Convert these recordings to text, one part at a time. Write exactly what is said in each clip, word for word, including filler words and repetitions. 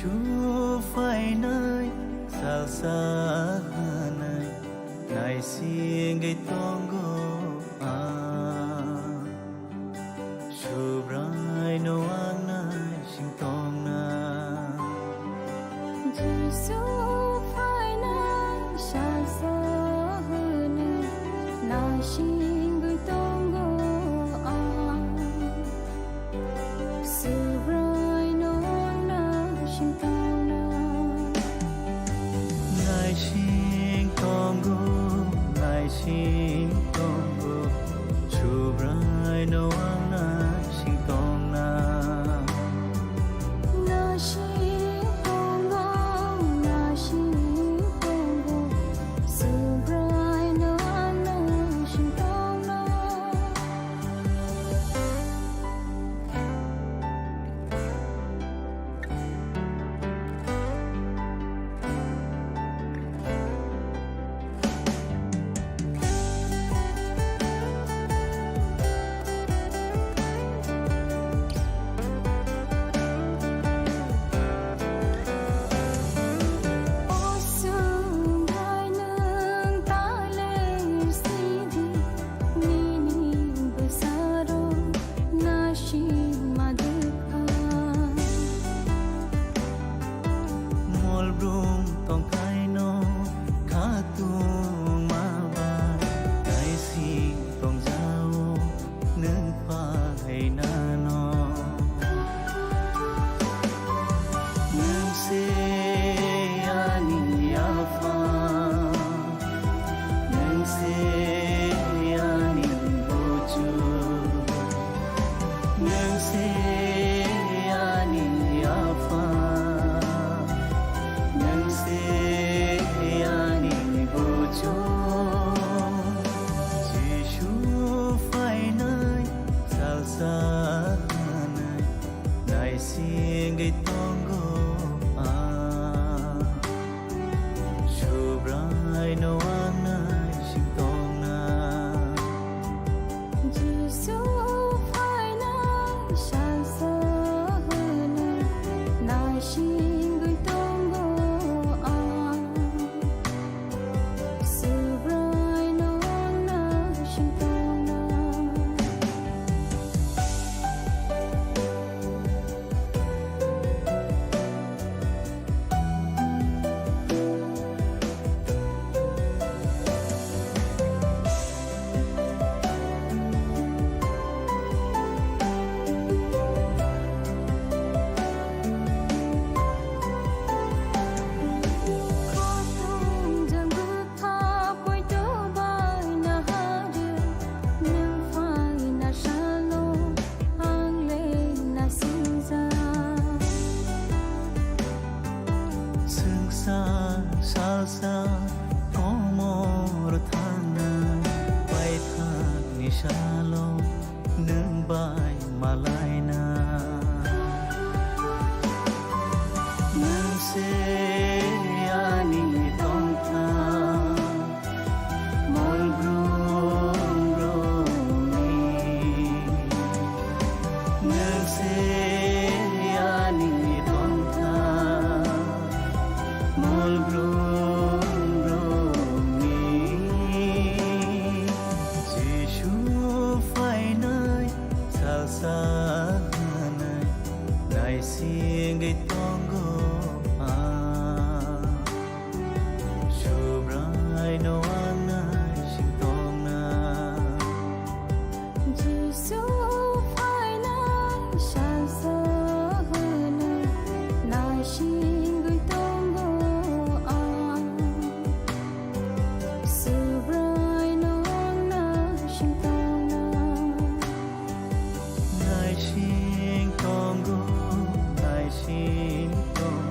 Jisu phainai salsa hwnwi naisingwi tongo ang. Subraino ang naising tongna. Jisu phainai salsa hwnwi naisingwi tongo ang. Subraino ang naising tongna. Naising tongo, naising tongo, Subraino ang naising tongna. Naising tongo, naising tongo, Subraino ang naising tongna. Nini bwsarok naisingma dukha. Molbrum tongkhaino khatungma ba naising tongjao nwng phainano. Nwng se ani Apha. Nwng se ani buju, nwng se ani Apha, nwng se ani buju. Jisu phainai salsa hwnwi naisingwi tongo ang. Subraino ang naising tongna. Jisu phainai salsa hwnwi naisingwi tongo ang. Subraino ang naising tongna. Kosong jang bwkha poito bai nahari, nwng phaina salo ang le nasingjak. Swngsa salsa komor thangna, paithakni salo nwng bai malaina. Nwng se ani tongthang, mol brum brumni. Nwng se ani tongthang, mol brum brumni. Jisu phainai salsa hwnwi naisingwi tongo ang. Subraino ang naising tongna. Jisu phainai salsa hwnwi naisingwi tongo ang. Subraino ang naising tongna. Naising tongo, naising tongo.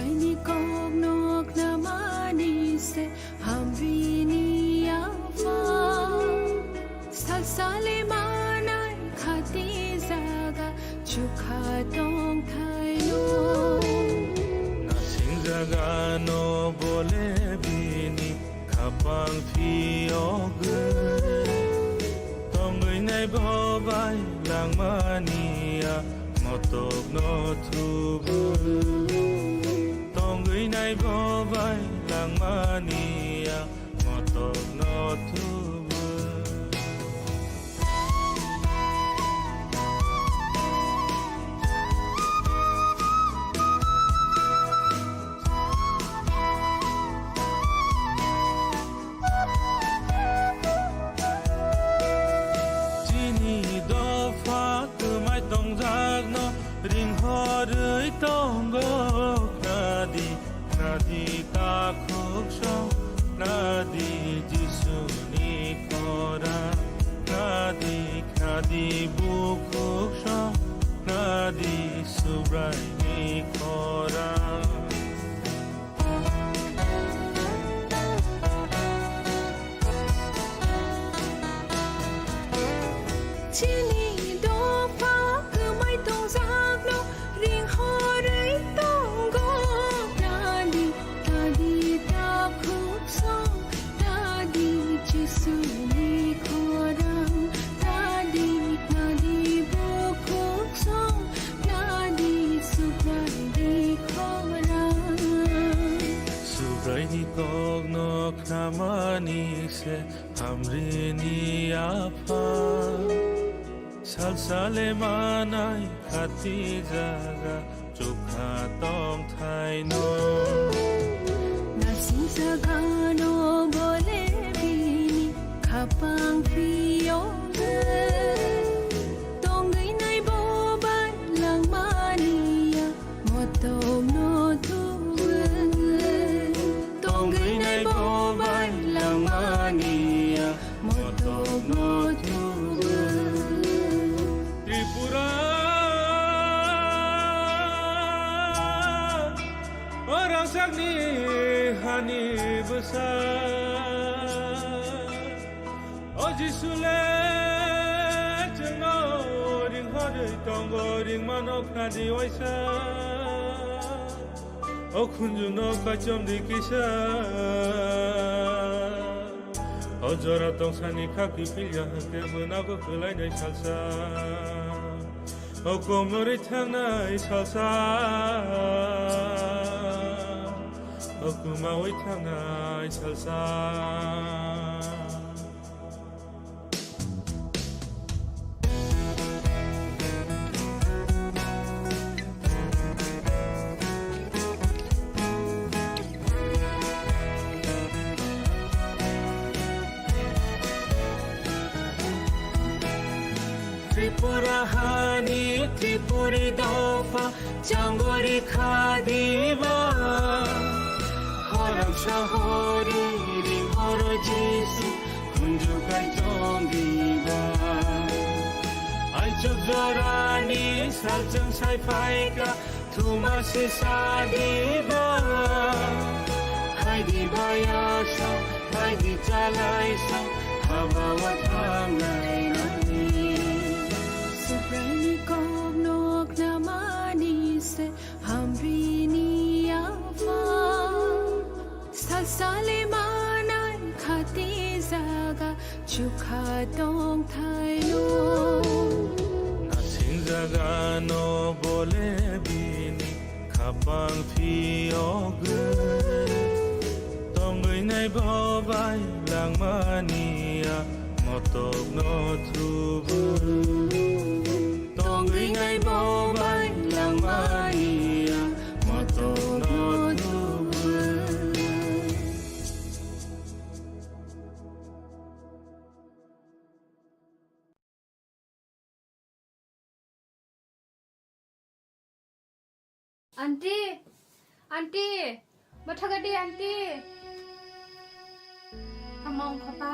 Ni kokno khnamani se hamrini yapha. Salsale manai khati jaga chukha tongthaino. Nasing jagano bole bini khapang phiyogwi. Tongwi nai bo bai langmani ya motokno thubwi. Tongwi nai bo bai langmani ya motokno thubwi. Chini dopha kwmai tongjakno ringhorwi tongo khnadi. Khnadi takhuk song, khnadi Jisuni khorang, khnadi, khnadi bukhuk song, khnadi Subraini khorang. Chini dopha kwmai tongjakno ringhorwi tongo. Nadi, nadi takhuk song, nadi Jisuni khorang, nadi, nadi bukhuk song, nadi Subraini khorang. Subraini kokno khnamani se hamrini yapha. Salsale manai khati jaga chukha tongthaino. Nasing jagano bole bini khapang phiyogwi. Tongwi nai bo bai langmani ya motokno thubwi. Tongwi nai bo bai langmani ya motokno thubwi. Tripura, o rangchakni hani bwsa. O Jisu le chwngno ringhorwi tongo, ringmano khnadi waisa. O khunjuno kaichomdi kisa. O jora tongsani khakti pilya hwnkhe mwnago kwlainai salsa. O komorwi thangnai salsa. O kwmawi thangnai salsa. Tripura hani Tripuri dopha changori khadiba. Horam sahori ring horo Jisu khunju kai chongiba. Aichuk jorani salchung sai phaika thuma se sadiba. Haidi bayasa, haidi chalaisa, habawa thangnai nani. Subraini kokno khnamani se hamrini yapha. Salsale manai khati jaga chukha tongthaino. Nasing jagano bole bini khapang phiyogwi. Tongwi nai bo bai langmani ya motokno thubwi. Tongwi nai bo bai langmani ya motokno thubwi. Aunty, aunty, mathagadi aunty. Among papa,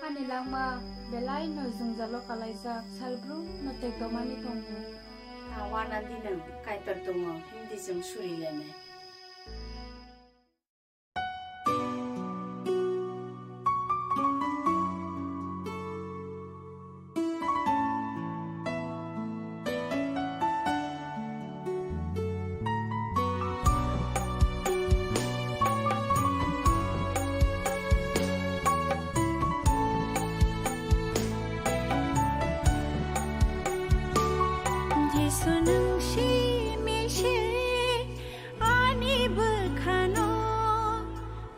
ani langma belai no jwngjalo kalaijak, salbrum no tekdomani tongo. Uanadi nwng Kaitor tongo, himdi chwng suri lainai. Jisu nwng simi se ani bwkhano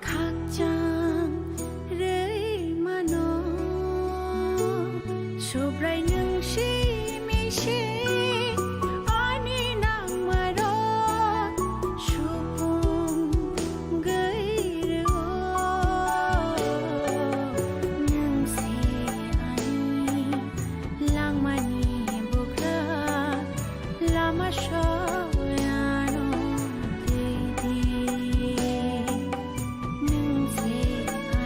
khakchang rwi mano. Subrai nwng simi se ani nangmarok supung gwi rwo. Nwng se ani langmani bugra, lama soyano twi di. Nwng se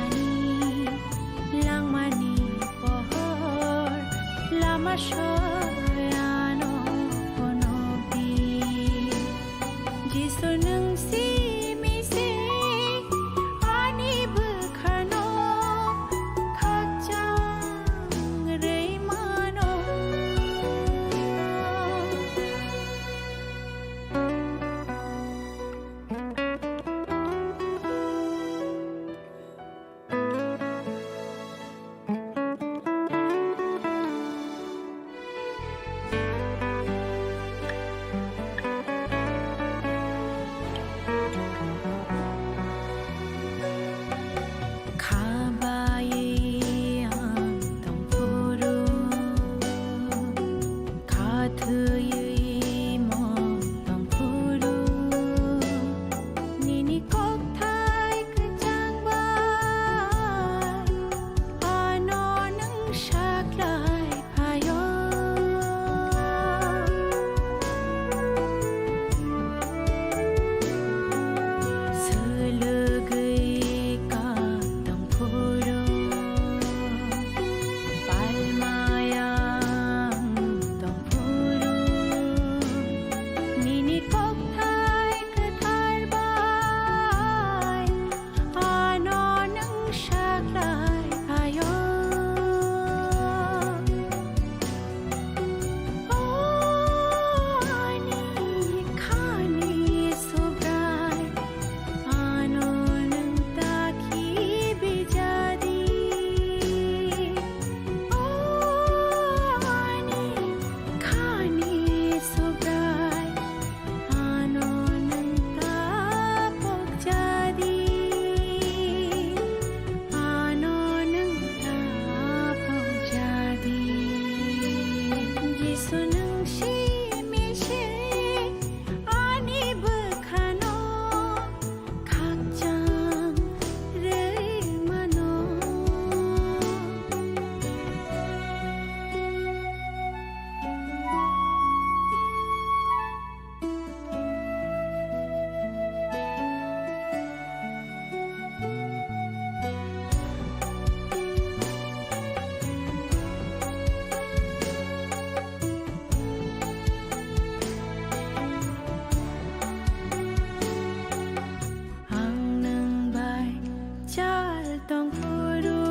ani langmani pohor, lama soyano phunuk di. Jisu nwng simi se ani bwkhano khakchang rwi mano. Kha baiwi ang tongphuru, kha thwiwi mo tongphuru, nini kokthai kwchang bai ano nwng saklai phaio. Swlwgwi ka tongphuru, palmayang tongphuru, nini kokthai kwthar bai ano nwng saklai phaio. O ani khani Subrai, ano nwng ta khibi jadi. O ani khani Subrai, ano nwng ta pok jadi, ano nwng ta pok jadi. Jisu nwng simi se ani bwkhano khakchang rwi mano. Ang nwng bai chal tongphuru,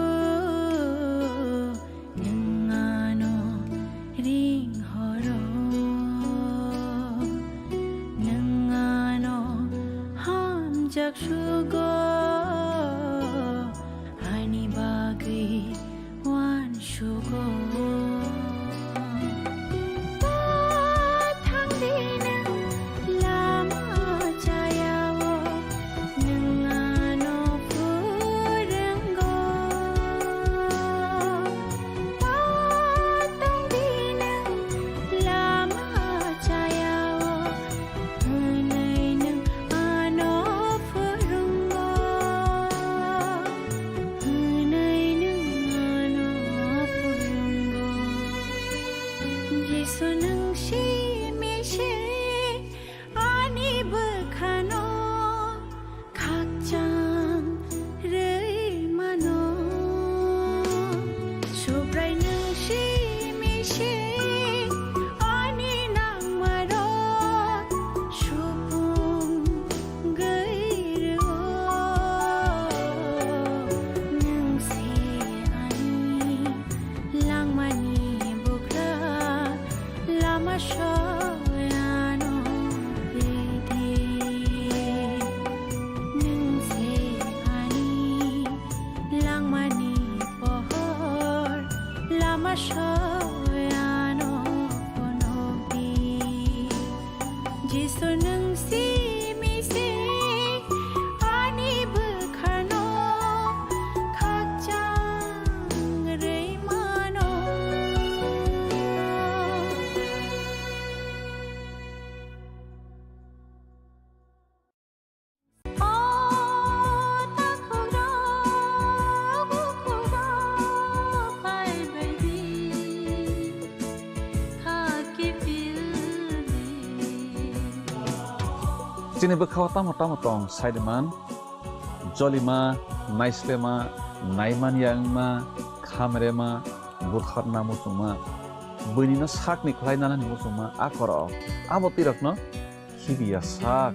nwng ano ring horo, nwng ano hamjak sugo, ani bagwi uansugo. Bo thangdi nwng lama chayao, nwng ano phrwngo. Soyano phunukdi, Jisu nwng simi se ani bwkhano khakchang rwi mano. O takhukrok, bukhukrok, phai baidi, kha kiphildi. Chini bwkhao tamo tamo tong, saidiman, jolima, naislema, naimanya wngma, khamrema, butharna muchungma, buinino sakni khlai nanani muchungma, a korok, abo twirokno khibiya sak.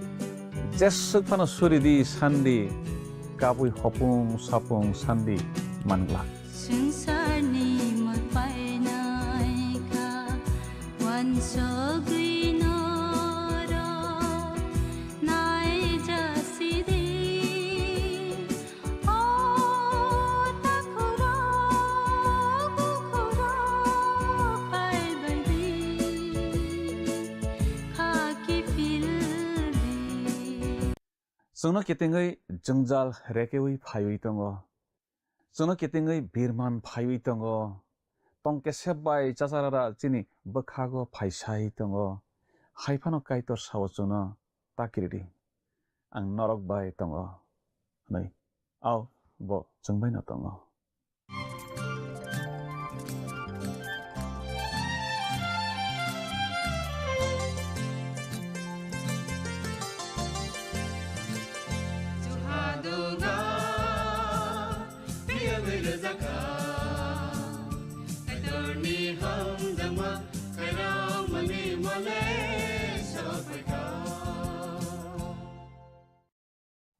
Jeswk phano suri di sandi, kabui hopung sapung sandi manglak. Swngcharni mot painai kha, uansugwi norok naijasi di. O takhukrok, bukhukrok, phai baidi, kha kiphildi. Chwngno kitingwi jwngjal rekeui phaiwi tongo. Chwngno kitingwi birman phaiwi tongo. Tongkesep bai chacharara chini bwkhago phaisai tongo. Haiphano Kaitor sao chwngno, "Ta kiridi, ang norok bai tongo," hwnwi. Ao, bo chwng baino tongo.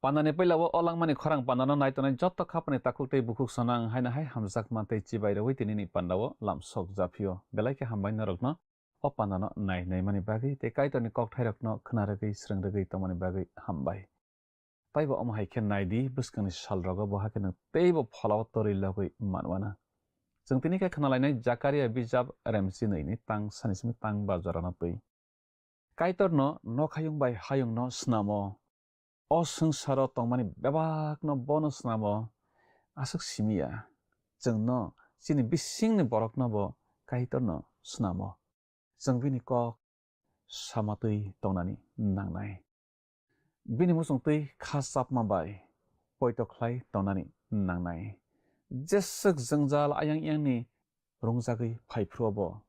Pandani puila o, o langmani khorang pandano nai tongnai joto khapani takhuk tei bukhuk sonang haino hai hamjakma tei chibai rwui tinini pandao lamsok japhio. Belai khe hambai norokno o pandano nai naimani bagwi tei Kaitorni kokthairokno khna rwgwi srwng rwgwi tongmani bagwi hambai. Taibo omo hai khe nai di, bwskangni salrogo bo hakhe nwng teibo pholao torwi logwi manwana. Chwng tini khe khna lainai Jakaria bijap remchinwi ni tang sani simi tang ba jorano twi. Kaitorno nokhayung bai hayungno snamo. O swngcharo tongmani bebakno bono snamo. Aswk simi ya. Chwngno chini bisingni borokno bo Kaitorno snamo. Chwng bini kok sama twi tongnani nangnai. Bini muchung twi kha chapma bai poito khlai tongnani nangnai. Jeswk jwngjal ayang yangni rungjagwi phai phuru bo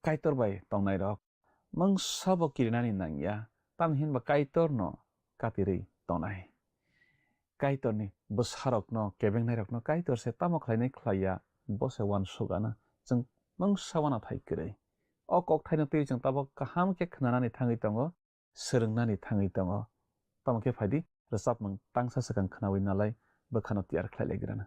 Kaitor bai tongnairok mungsa bo kirinani nangya, tamni hinba Kaitorno katirwi tongnai. Kaitorni bwsarokno, kebengnairokno Kaitor se tamo khlainai khlaiya, bo se uansukgana, chwng mungsa uanathai kwrwi. O kokthaino twiwi chwng tabuk kaham khe khnanani thangwi tongo, swrwngnani thangwi tongo. Tamo khe phaidi, rwchapmung tangsa swkang khnaui nalai, bwkhano tiyar khlai lai grana.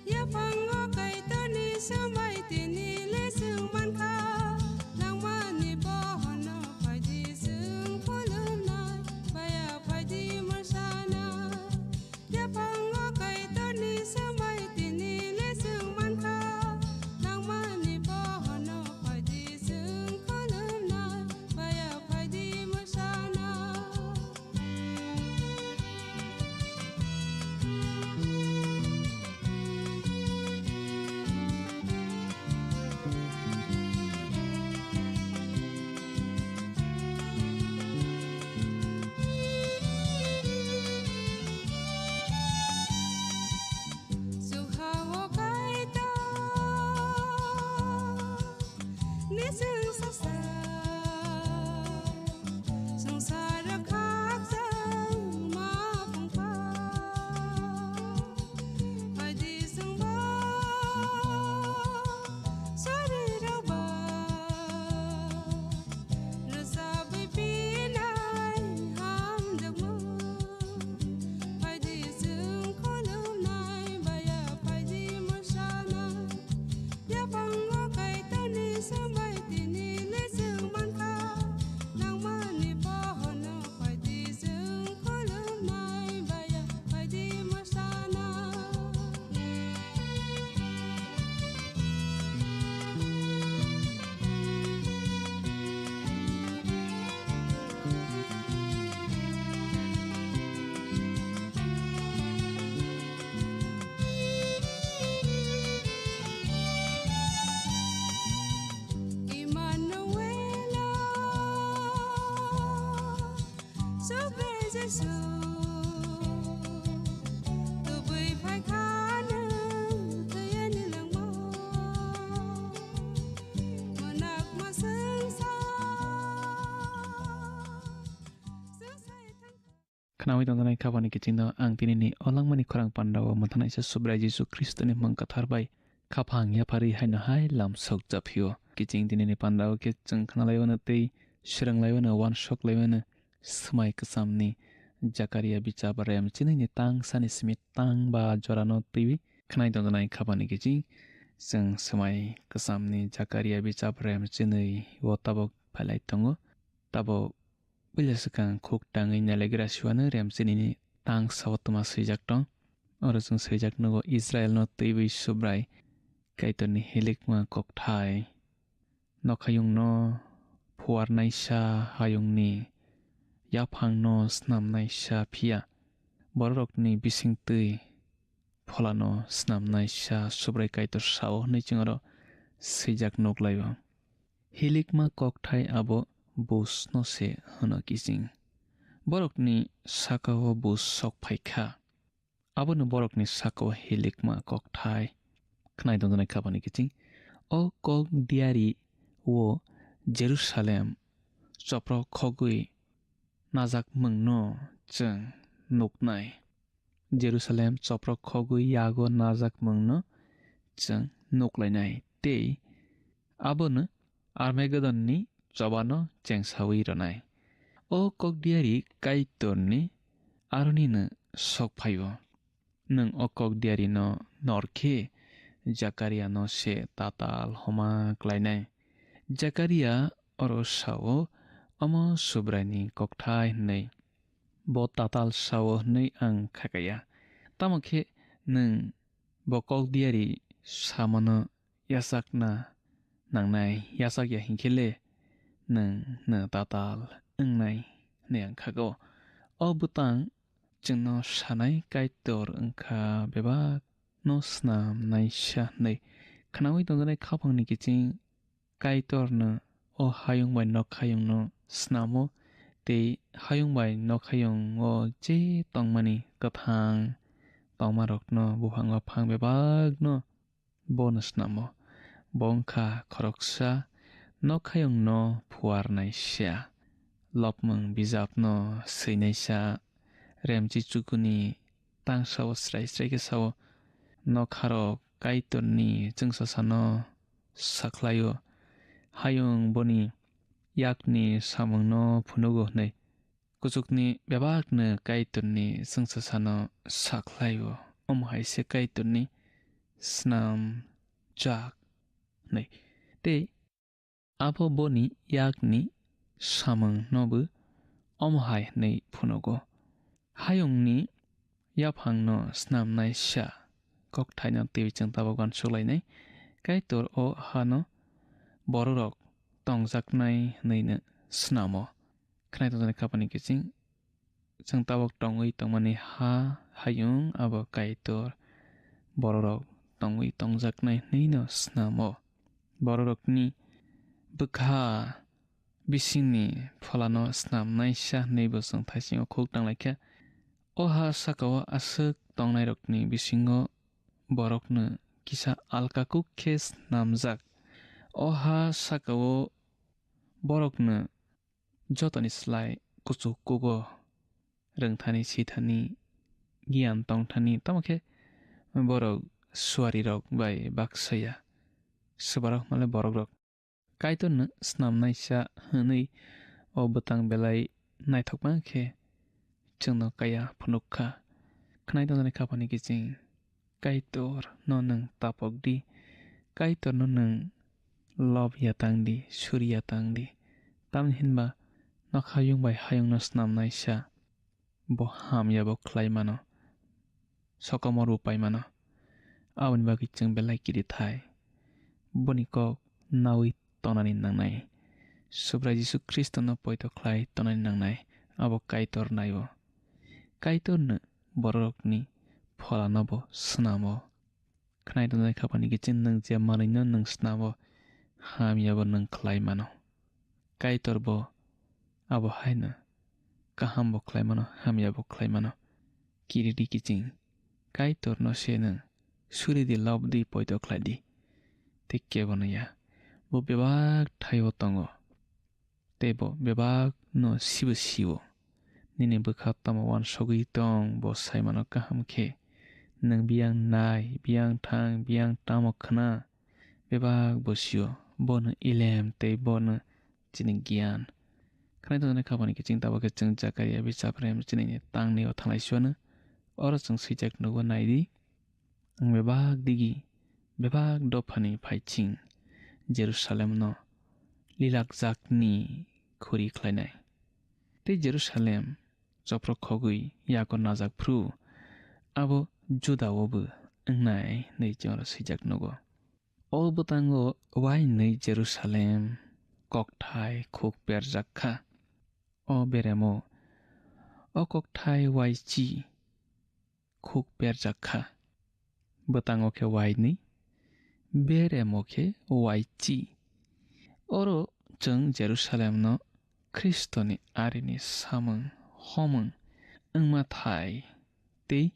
Yaphango Kaitorni swmai tini le chwng mankha, nangmani bohorno phaidi chwng khulumnai, baya Subrai Jisu, tubui phai kha nwng thwiya ni langmao. Mwnakma swngsa, swngsa thang. Khnaui tongjaknai khabani kichingno ang tinini o langmani khorang pandao mwthanaisa Subrai Jisu Khristoni mung kwthar bai khaphang yapharwi haino hai lam sok japhio. Kiching tinini pandao khe chwng khnalaiwano tei swrwnglaio, uansuk laiwano swmai kwchamni Jakaria bichap rem chinini tang sani simi tang ba jorano twiwi khnai tongjaknai khabani kiching. Chwng swmai kwchamni Jakaria bichap rem chinwi o tabuk phailai tongo. Tabuk puila swkang khuk tangwi nailagra siwano rem chinini tang sao twma swijak tong. Oro chwng swijak nugo Israelno twiwi Subrai Kaitorni hilikma kokthai. Nokhayungno phuarnaisa hayungni yaphangno snamnaisa phiya bororokni bisingtwi pholano snamnaisa Subrai Kaitor sao hwnwi chwng oro swijak nuklaio. Hilikma kokthai abo busno se hwno kiching. Borokni sakao bus sok phai kha. Abono borokni sakao hilikma kokthai khnai tongjaknai khabani kiching. O kok diari o Jerusalem choprok khogwi najak mungno chwng nuknai. Jerusalem choprok khogwi yago najak mungno chwng nuklainai tei abono Armagedonni chobano chengsawi rwnai. O kok diari Kaitorni aronino sok phaio. Nwng o kok diarino nor khe Jakariano se tatal homa klainai. Jakaria oro sao, omo Subraini kokthai hwnwi. Bo tatal sao hwnwi ang khakaya. Tamo khe nwng bo kok diari samano yachakna nangnai, yachakya hinkhe le nwng no tatal wngnai hwnwi ang khago. O bwtang chwngno sanai Kaitor wngkha bebakno snamnaisa hwnwi. Khnaui tongjaknai khaphangni kiching Kaitorno o hayung bai nokhayungno snamo tei hayung bai nokhayungo je tongmani kwthang tongmarokno buphang baphang bebakno bono snamo. Bo wngkha khoroksa nokhayungno phuarnaisa, lopmung bijapno swinaisa, Remchi chukuni tang sao srai srai khe sao, nokharok Kaitorni chwngsasano sakhlaio, hayung boni yakni samungno phunugo hwnwi. Kuchukni bebakno Kaitorni chwngsasano sakhlaio, omo hai se Kaitorni snamjak hwnwi. Tei abo boni yakni samungnobo omo hai hwnwi phunugo, hayungni yaphangno snamnaisa kokthaino twiwi chwng tabuk uansuk lainai. Kaitor o hano bororok tongjaknai hwnwino snamo. Khnai tongjaknai khaphani kiching chwng tabuk tongwi tongmani ha hayung abo Kaitor bororok tongwi tongjaknai hwnwino snamo. Bororokni bwkha bisingni pholano snamnaisa hwnwibo chwng thaisingo khuk tanglaikha. O ha sakao aswk tongnairokni bisingo borokno kisa alka kuk khe snamjak. O ha sakao borokno jotoni slai kuchuk kugo rwngthani, sithani, giyan tongthani, tamo khe borok suarirok bai baksa ya. Swbarok hwnmale borokrok. Kaitorno snamnaisa hwnwi o bwtang belai naithokma khe chwngno kaya phunuk kha. Khwnai tongjaknai khaphani kiching Kaitorno nwng tapok di, Kaitorno nwng lob ya tang di, suri ya tang di. Tamni hinba nokhayung bai hayungno snamnaisa bo hamya bo khlai mano, sokomor bo pai mano. Aboni bagwi chwng belai kiri thai. Boni kok naui tonani nangnai. Subrai Jisu Khristono poito khlai tonani nangnai. Abo Kaitor nai-o. Kaitorno bororokni pholano bo snamo. Khwnai tongnai khaphani kiching nwng je manwino nwng snamo, hamyabo nwng khlai mano. Kaitor bo abo haino kaham bo khlai mano, hamya bo khlai mano. Kiri di kiching, Kaitor no se nwng suri di, lob di, poito khlai di. Tei kebo no ya, bo bebak thai o tongo. Tei bo bebak no sibo sio. Nini bwkha tamo uansugwi tong, bo sai mano kaham khe. Nwng biyang nai, biyang thang, biyang tamo khna, bebak bo sio. Bono ilem tei bono chini giyan. Khwnai tongjaknai kha boni kiching tabuk khe chwng Jakaria bijap rem chinini tangni o thanglai sio no. Oro chwng swijak nugo, nai di. Ang bebak digi, bebak dophani phaiching Jerusalemno lilakjakni khuri khlainai. Tei Jerusalem chophrok khogwi yago najak phru, abo Juda-o bo wngnai hwnwi chwngno swijak nugo. O bwtango uainwi Jerusalem kokthai khuk perjak kha. O beremo o kokthai uaichi khuk perjak kha. Bwtango khe uainwi, beremo khe uaichi. Oro chwng Jerusalemno Khristoni arini samung homung wngma thai tei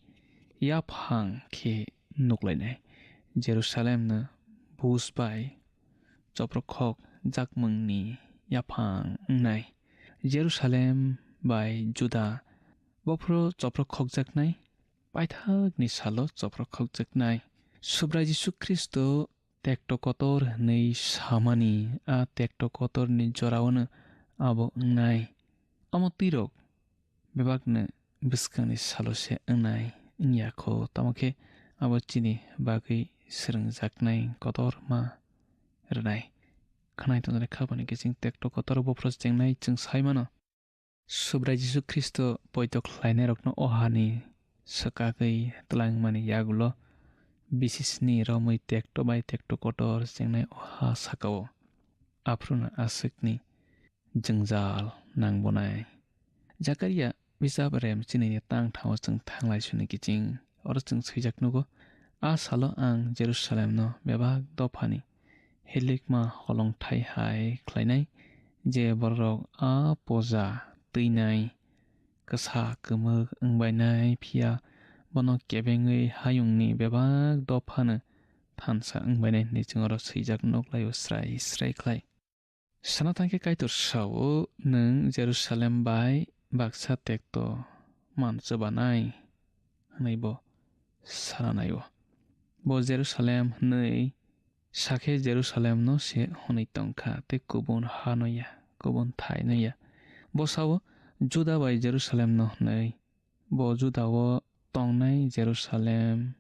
yaphang khe nuklainai. Jerusalemno buj bai chophrok khok jakmungni yaphang wngnai. Jerusalem bai Juda bophuru chophrok khokjaknai, paithakni salo chophrok khokjaknai. Subrai Jisu Khristo tekto kotor hwnwi samani a tekto kotorni joraono abo wngnai. Omo twirok bebakno bwskangni salo se wngnai wngya kho, tamo khe abo chini bagwi swrwngjaknai kotorma rwnai. Khwnai tongjaknai kha boni kiching tekto kotor bophuru chengnai chwng sai mano. Subrai Jisu Khristo poito khlainairokno o hani swkagwi twlangmani yagulo bisisni romwi tekto bai tekto kotor chengnai o ha sakao. Aphruno aswkni jwngjal nangbonai. Jakaria bijap rem chinini tang thao chwng thanglai suni kiching. Oro chwng swijak nugo, "A salo ang Jerusalemno bebak dophani hilikma holongthai hai khlainai, je bororok a poja twinai, kwsa kwmwk wngbainai, phiya bono kebengwi hayungni bebak dophano thansa wngbainai," hwnwi chwng oro swijak nuk lai-o srai srai khlai. Sana thangkhe Kaitor sao, "Nwng Jerusalem bai baksa tekto man chubanai," hwnwi bo sana nai-o. Bo Jerusalem hwnwi sakhe Jerusalemno se hwnwi tongkha, tei kubun hano ya, kubun thaino ya. Bo sao, "Juda bai Jerusalemno hwnwi." Bo Juda-o tongnai Jerusalem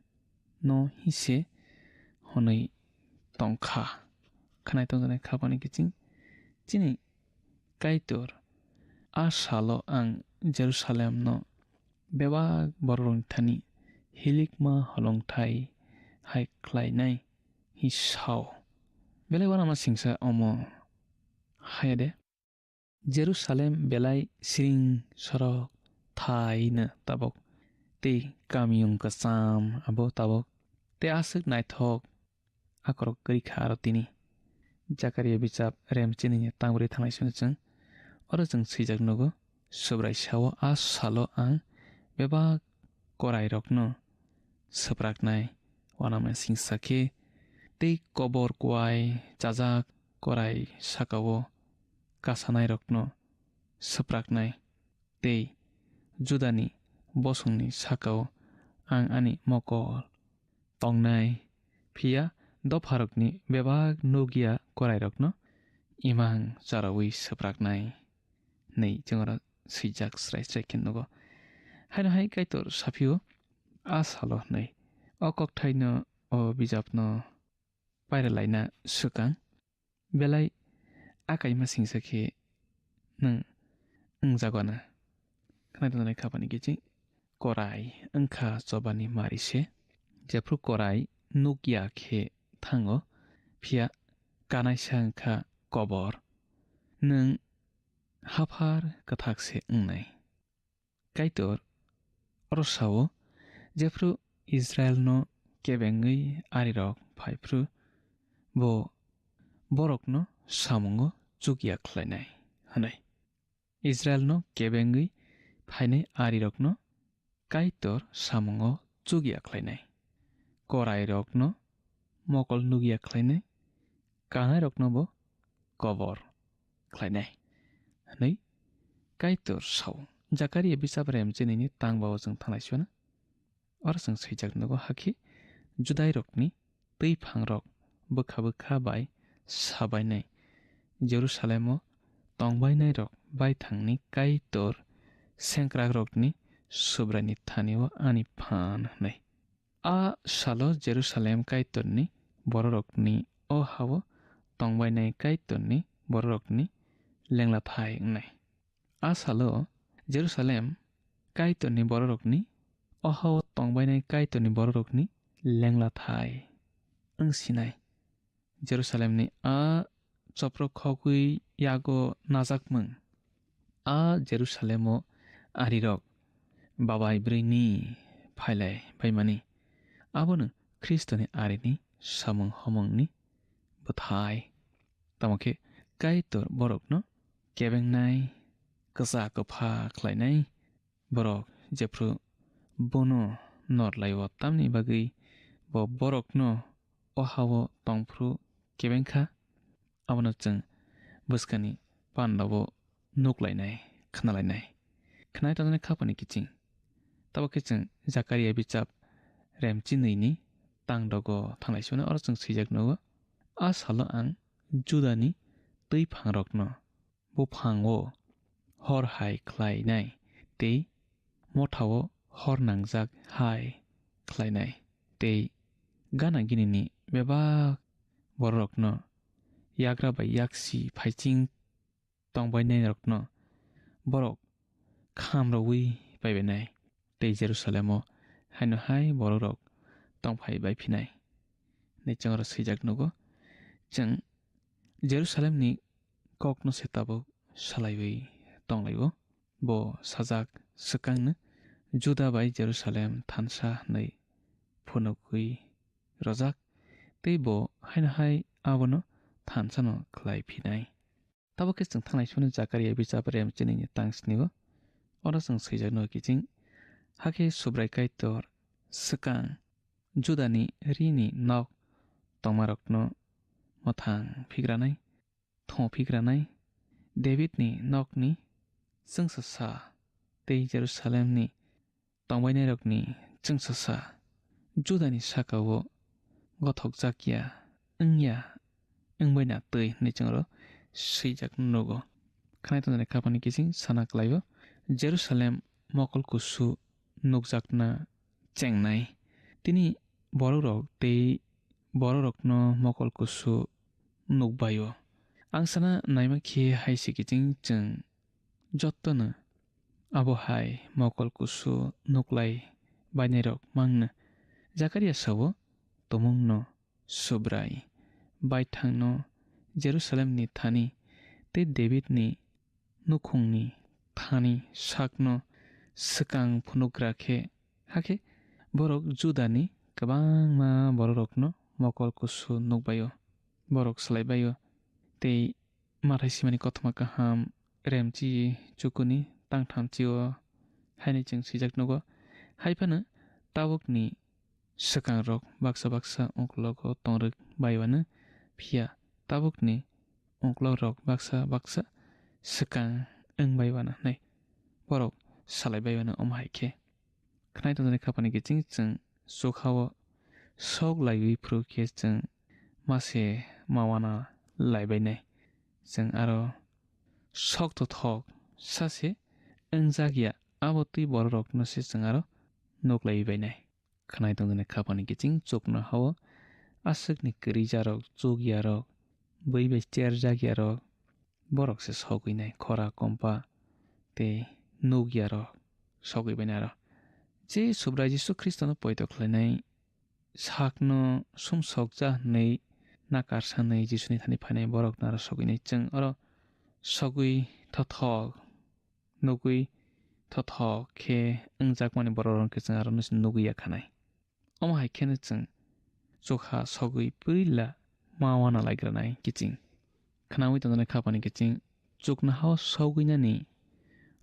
no hise hwnwi tongkha. Khwnai tongjaknai kha boni kiching, chini Kaitor, "A salo ang Jerusalem no bebak bororokni thani hilikma holongthai hai khlainai," hi sao. Belai uanama singsa omo haya de. Jerusalem belai siring sorok thaino tabuk, tei kamiyung kwcham abo tabuk, tei aswk naithok akorok kwrwi kha aro tini. Jakaria bijap rem chinini tangbrwi thanglai sino chwng, oro chwng swijak nugo, Subrai sao, "A salo ang bebak korairokno swpraknai, uanama singsa khe, tei kobor kuai chajak korai sakao kasanairokno swpraknai, tei Judani bosongni sakao ang ani mokol tongnai, phiya dopharokni bebak nukya korairokno imang charawi swpraknai," hwnwi chwng oro swijak srai srai khe nugo. Haino hai Kaitor saphio, "A salo," hwnwi o kokthaino, o bijapno pairalaina swkang. Belai a kaima singsa khe nwng wngjago na. Khwnai tongjaknai kha boni kiching, korai wngkha chobani mari se. Jephru korai nukya khe thango, phiya kanaisa wngkha kobor. Nwng haphar kwthak se wngnai. Kaitor oro sao, jephru Israelno kebengwi arirok phaiphru, bo borokno samungo chukya khlainai, hwnwi. Israelno kebengwi thainai arirokno Kaitor samungo chukya khlainai, korairokno mokol nukya khlainai, kanairokno bo kobor khlainai, hwnwi Kaitor sao. Jakaria bichap rem chinini tang bao chwng thanglai sio na. Oro chwng swijak nugo, hakhe Judairokni twi phangrok bwkha bwkha bai sabainai, Jerusalemo tongbainairok baithangni Kaitor sengkrakrokni Subraini thani-o ani phan hwnwi. A salo Jerusalem Kaitorni bororokni, o ha-o tongbainai Kaitorni bororokni lenglathai wngnai. A salo Jerusalem Kaitorni bororokni, o ha-o tongbainai Kaitorni bororokni lenglathai wngsinai. Jerusalemni a chopro khogwi yago najakmung, a Jerusalemo arirok babai bwrwini phailai baimani, abono Khristoni arini samung homungni bwthai. Tamo khe Kaitor borokno kebengnai, kwsa kwpha khlainai, borok jephru bono nor lai-o, tamni bagwi bo borokno o ha-o tongphru kebeng kha, abono chwng bwskani pandao nuklainai, khnalainai. Khnai tongjaknai khapani kiching. Tabuk khe chwng Jakaria bichap rem chinwini tang dogo thanglai sio na, oro chwng swijak nugo, "A salo ang Judani twi phangrokno buphango hor hai khlainai tei mothao hor nangjak hai khlainai, tei gana ginini bebak bororokno yagra bai yaksi phaiching tongbainairokno borok kham rwui paibainai, tei Jerusalemo haino hai bororok tongphai baiphinai," hwnwi chwng oro swijak nugo. Chwng Jerusalemni kokno se tabuk salaiwi tonglaio. Bo sajak swkangno Juda bai Jerusalem thansa hwnwi phunugwi rwjak, tei bo haino hai abono thansano khlai phinai. Tabuk khe chwng thanglai soni Jakaria bichap rem chinini tang snio. Oro chwng swijak nugo kiching, hakhe Subrai Kaitor swkang Judani rini nok tongmarokno mwthang phigranai, thong phigranai, Davidni nokni chwngsasa tei Jerusalemni tongbainairokni chwngsasa Judani saka-o gothokjak ya wngya wngbaina twi hwnwi chwng oro swijak nugo. Khnai tongjaknai khapani kiching sana kwlaio, Jerusalem mokol kusu nukjakna chengnai. Tini borokrok tei borokrokno mokol kusu nukbaio. Ang sana naima khe hai se kiching chwng jottono abo hai mokol kusu nuklai bainairok mangno. Jakaria sao, tumungno Subrai baithangno Jerusalemni thani tei Davidni nukhungni thani sakno swkang phunugra khe, hakhe borok Judani kwbangma bororokno mokol kusu nukbaio, borok swlaibaio, tei Mathai simani kothoma kaham remchi chukuni tangthamchi o haini chwng swijak nugo. Hai phano tabukni swkangrok baksa baksa uklogo tongrwk bai uanw, phiya tabukni uklokrok baksa baksa swkang wng bai uanw hwnwi borok salai bai uanw. Omo hai khe khnai tongjaknai khapani kiching chwng chukha-o sok laiwi phuru khe chwng ma se ma uana lai bainai. Chwng aro sok tothok sa se wngjak ya, abo twi bororokno se chwng aro nuk laiwi bainai. Khnai tongjaknai khapani kiching chuknoha-o aswkni kwrwijarok, chukyarok, bui bai cherjak yarok, borok se sogwi nai, khora kompa tei nuk yarok sogwi bai nai aro. Je Subrai Jisu Khristono poito khlainai sakno sumsokja hwnwi nakarsanwi Jisuni thani phainai borokno aro sogwi nai. Chwng oro sogwi thothok nugwi thothok khe wngjakmani bororok khe chwng aro nugwi ya khanai. Omo hai kheno chwng chukha sogwi puila ma uana laigranai kiching. Khnaui tongjaknai khapani kiching chuknoha-o sogwinani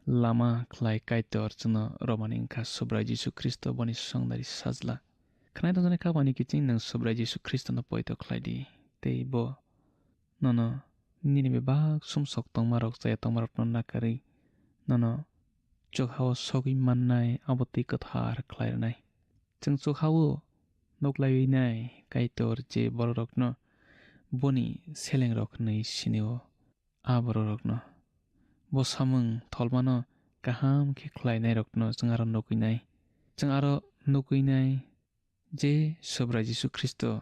lama khlai Kaitor chwngno romani wngkha Subrai Jisu Khristo boni songdari sajla. Khwnai tongjaknai khapani kiching nwng Subrai Jisu Khristono poito khlai di, tei bo nono nini bebak sumsok tongmarok, chaya tongmarokno nakarwi nono chokha-o sogwi mannai abo twi kwthar khlai rwnai. Chwng chokha-o nuklaiwi nai Kaitor je bororokno boni selengrok hwnwi sini-o, a bororokno bo samung tholmano kaham khe khlainairokno chwng aro nukwi nai. Chwng aro nukwi nai je Subrai Jisu Khristo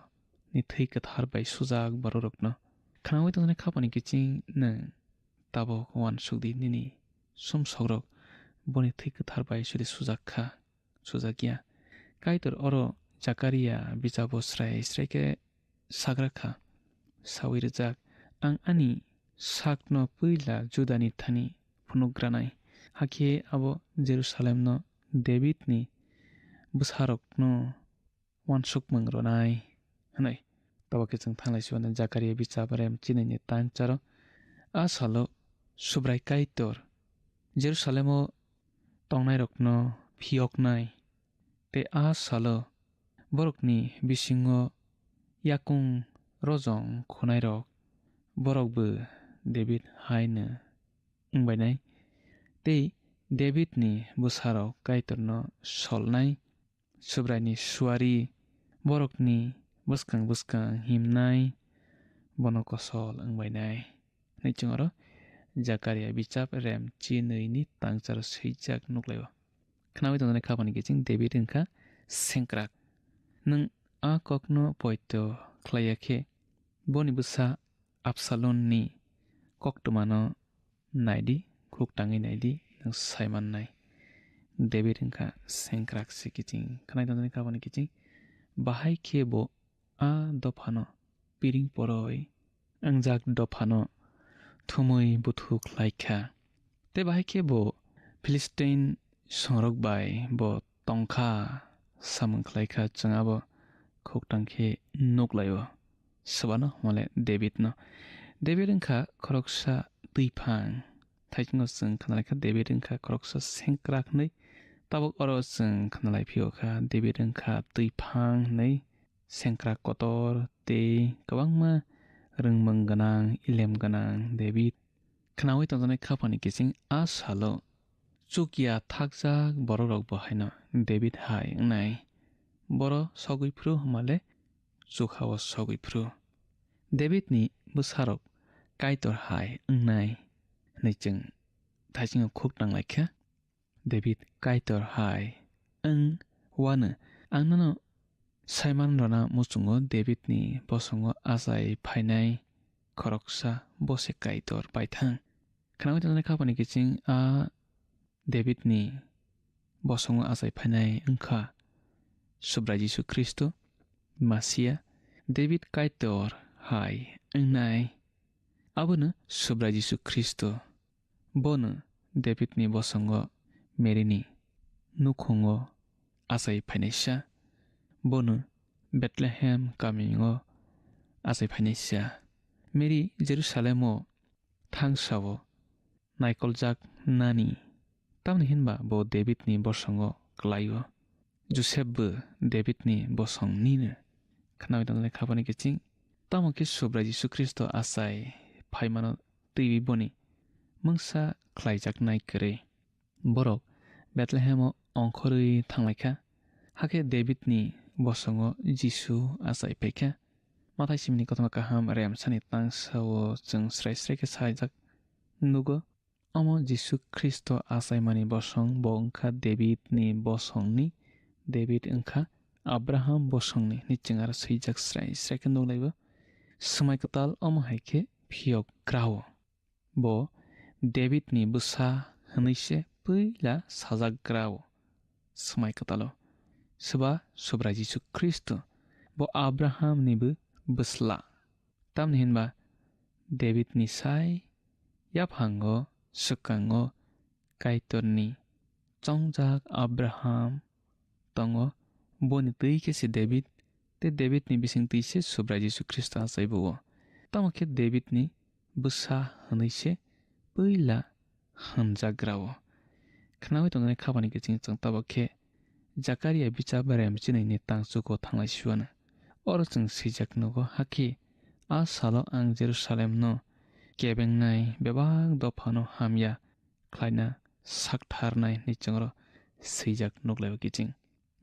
ni thwi kwthar bai sujak bororokno. Khnaui tongjaknai khapani kiching nwng tabuk uansuk di nini sumsokrok boni thwi kwthar bai sudi sujak kha, sujak ya. Kaitor oro Jakaria bijabo srai srai khe sagra kha, saui rwjak, "Ang ani sakno puila Judani thani phunukgranai, hakhe abo Jerusalemno Davidni bwsarokno uansukmung rwnai," hwnwi. Tabuk khe chwng thanglai sibana Jakaria bijap rem chinwini tangcharo. A salo Subrai Kaitor Jerusalemo tongnairokno phiyoknai, tei a salo borokni bisingo yakung rojong khunairok, borokbo David haino wngbainai, tei Davidni bwsarok Kaitorno solnai, Subraini suari borokni bwskang bwskang himnai, bono kosol wngbainai. Hwnwi chwng oro Jakaria bijap rem chinwini tangcharo swijak nuklaio. Khnaui tongjaknai khapani kiching David wngkha sengkrak. Nwng a kokno poito khlaiya khe boni bwsa Absalomni koktwmano naidi, khuk tangwi naidi, nwng sai mannai. David wngkha sengkrak se kiching, khwnai tongjaknai khapani kiching. Bahai khe bo a dophano piring poroi, wngjak dophano thumwi buthu khlai kha. Tei bahai khe bo Philistine songrok bai bo tongkha samung khlai kha, chwng abo khuk tang khe nuk lai-o. Swbano hwnmale Davidno. David wngkha khoroksa twiphang. Thaichungo chwng khna lai kha David wngkha khoroksa sengkrak hwnwi. Tabuk oro chwng khna lai phio kha David wngkha twiphang hwnwi. Sengkrak kotor tei kwbangma rwngmung gwnang, ilem gwnang David. Khnaui tongjaknai khapani kiching a salo chukya thakjak borokrokbo haino David hai wngnai. Boro sogwi phru hwnmale chukha-o sogwi phru. Davidni bwsarok Kaitor hai wngnai hwnwi chwng thaichungo khuk nang lai kha. David Kaitor hai wng uanw, ang nono saiman rwna muchungo Davidni bosongo achai phainai khoroksa bo se Kaitor paithang. Khnaui tongjaknai khapani kiching a Davidni bosongo achai phainai wngkha Subrai Jisu Khristo, Masia, David Kaitor hai wngnai. Abono Subrai Jisu Khristo. Bono Davidni bosongo Maryni nukhungo achai phainaisa. Bono Bethlehem kamingo achai phainaisa. Mary Jerusalemo thangsao naikoljak nani, tamni hinba bo Davidni bosongo kwlaio. Josepbo Davidni bosong nino. Khnaui tongjaknai khapani kiching. Tamo khe Subrai Jisu Khristo achai phaimano twiwi boni mungsa khlaijaknai kwrwi. Borok Bethlehemo ongkhorwi thanglaikha, hakhe Davidni bosongo Jisu achai phaikha. Mathai simni kothoma kaham remsani tangsao chwng srai srai khe sajak nugo. Omo Jisu Khristo achaimani bosong, bo wngkha Davidni bosongni, David wngkha Abraham bosongni, hwnwi chwng aro swijak srai srai khe nuklaibo. Swmai kwtal omo hai khe phiyok grao. Bo Davidni bwsa hwnwi se puila sajak grao. Swmai kwtalo. Swba Subrai Jisu Khristo, bo Abrahamnibo bwsla. Tamni hinba Davidni sai yaphango swkango Kaitorni chongjak Abraham tongo, boni twi khe se David, tei Davidni bising twi se Subrai Jisu Khristo achaibo-o. Tamo khe Davidni bwsa hwnwi se puila hwnjak grao. Khnaui tongnai khapani kiching chwng tabuk khe Jakaria bichap berem chinwi ni tangchugo thanglai siwano. Oro chwng swijak nugo, hakhe a salo ang Jerusalemno kebengnai bebak dophano hamya khlaina saktharnai hinwi chwngno swijak nuklaiwi kiching.